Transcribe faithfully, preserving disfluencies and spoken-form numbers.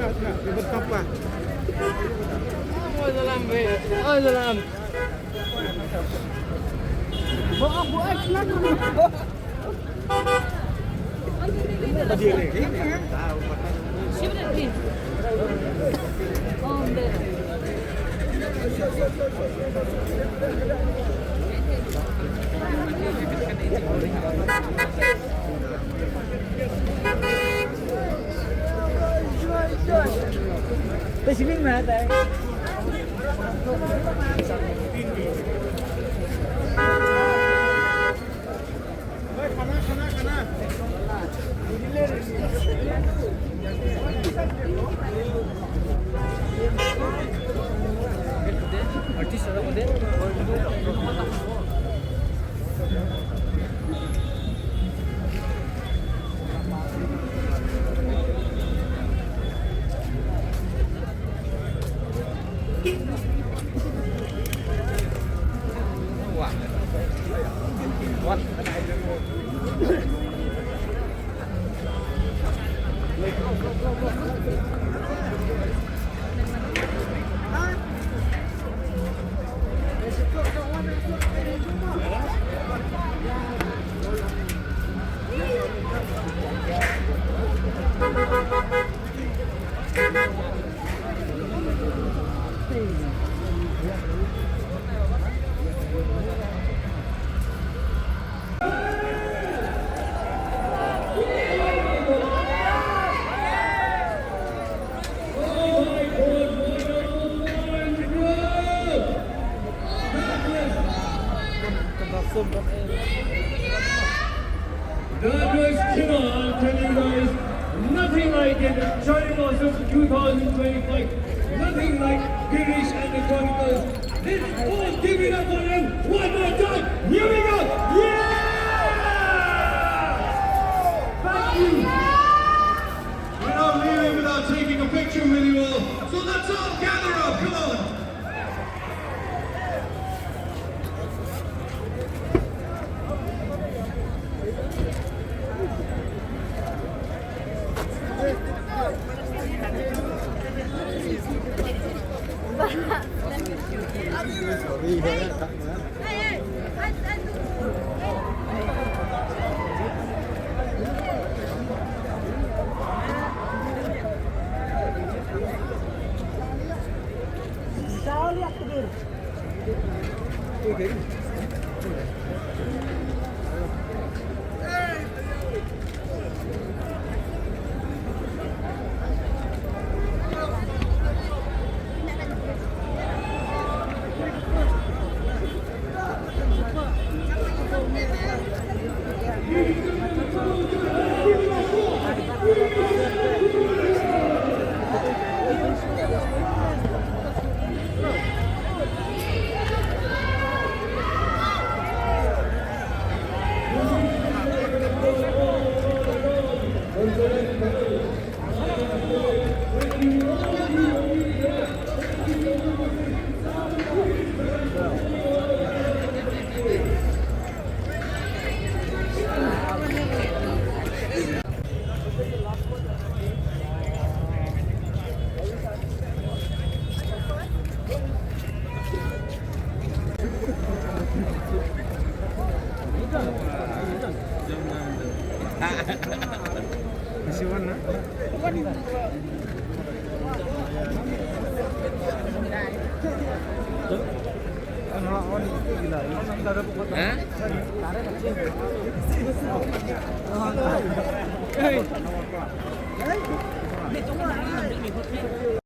Oi, dalam, weh. Oi, dalam. Buat, buat, kenapa? That was, come on, I'll tell you guys, nothing like it. Charlie Blossom two thousand twenty-five, nothing like Girish and the Chronicles. Let's all give it up for them one more time. Here we go. Yeah! Thank you. We're not leaving without taking a picture with you all. So let's all gather up. Come on.